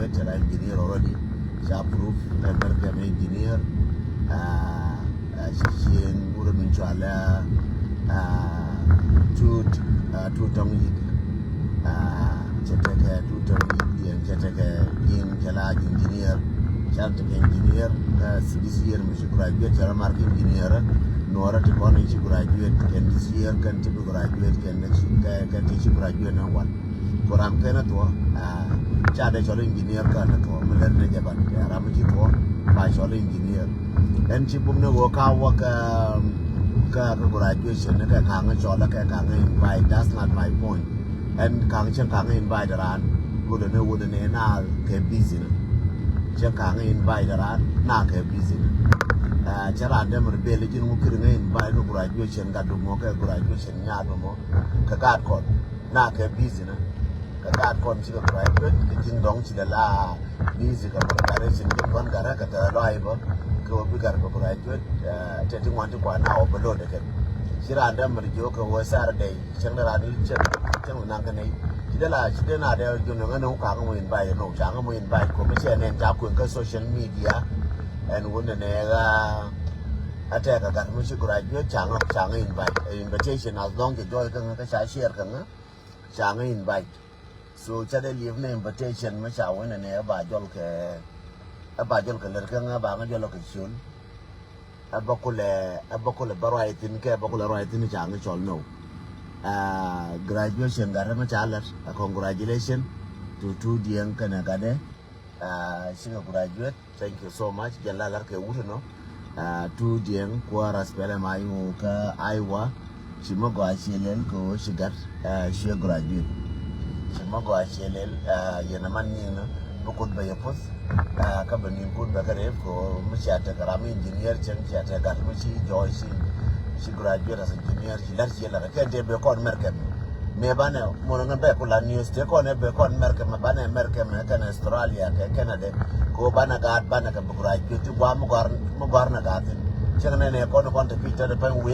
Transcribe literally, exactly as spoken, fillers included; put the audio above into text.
Cɛ la engineer already. Ca proof kɛ mɛr kɛ mɛ engineer. Ci cieŋ wurɛ min cɔalɛ Tut, Tut Tɔŋ Yik. Cɛ tekɛ Tut Tɔŋ Yik diɛn cɛ tekɛ jiŋ cɛ la engineer. Ca tekɛ engineer. This year mi ci graduate cɛ la mark engineer. Nuɔrɛ ti kɔn ci graduate kɛn this year kɛn ti bi graduate kɛn ti ci graduate na wan. Ku ram kɛn a thuɔ ca dee cɔl engineer kɛn a thuɔ mi lɛr ni jɛ ban ram mi ci thuɔ ba cɔl engineer. Ɛn ci bum ni ɣöö ka wä kɛ kɛ kɛ graduation ni kɛ kaŋ cɔl kɛ kaŋ invite. That's not my point. Ɛn kaŋ cɛ kaŋ invite raan. Wudɛ ni wudɛ ni na kɛ busy ni cɛ kaŋ invite raan na kɛ busy ni. Cɛ raan dɛm ri bel ji̱n ŋu kiri ŋä invite ni graduation gat dumɔ kɛ graduation nyaat dumɔ kɛ gaat kɔn. Na kɛ busy ni kɛ gaat kɔn cikɛ graduate kɛ ji̱n dɔŋ ci dɛ la busy kɛ preparation ji̱n kɔn gat rɛ kɛ tɛrɛ lɔac bä kɛ wä bi gat kɛ graduate. Tɛ ti ŋuan ti kuan na wä bä lodɛ kɛ ci raan dɛ mɛr jiök kɛ wä Saturday cäŋ dɛ raan cäŋ cäŋ dɛ naŋ kɛ nɛy ci dɛ la ci dɛ na dɛ jun ŋä ni wä kaŋ mɔ invite ni wä caŋ mɔ invite kɔ mi cɛ nɛn ca kueŋ kä social media. Ɛn wun dɛ nɛ ɣä a tɛk a gat mi ci graduate caŋ caŋ invite invitation as long kɛ jɔy kä ŋä kä ca share kä ŋä. Ca ŋä invite. So ca dee liep ni invitation mi ca wen ni ɛ ba jɔl kɛ ɛ ba jɔl kɛ lɛr kɛ ŋä ba ŋä jɔl kɛ ciöl. Ɛ ba kulɛ ɛ ba kulɛ ba ruac thin kɛ ɛ ba kulɛ ruac thin ca ŋä cɔl no. Graduation gat mi ca lɛr a congratulation to Tut Diɛŋ kɛnɛ gatdɛ. Cikɛ graduate. Thank you so much. Jɛn la lar kɛ wut nɔ. Tut Diɛŋ kuäär aspɛlɛ ma iŋu kä Iowa. Ci mɛ gɔaa ciɛ lɛl kɛ ɣöö ci gat ciɛ graduate. Ci mɛ gɔaa ciɛ lɛl yɛn a man nyiŋ nɔ bi kuth bɛ yɛ puth. Kä bɛ ni̱n kun bɛ kɛ rep kɛ ɣöö mi cia tekɛ ram engineer cɛŋ cia tekɛ gat mi ci jɔɔc ci ci graduate as engineer ci lar ciɛ lar kɛn tëë bɛ kɔn mɛr kɛn. Mëë banɛ mɔnɔ ŋä bɛ kula news tëë kɔn ɛ bɛ kɔn mɛr kɛmɛ banɛ mɛr kɛmɛ kɛn Australia kɛ Canada. Ko banɛ gaat banɛ kɛ bi graduate ti guam mi gɔr mi gɔr nɛ gaat thin. Cɛ kɛ nɛ nɛ kɔn kɔn te pic tɛ de pɛn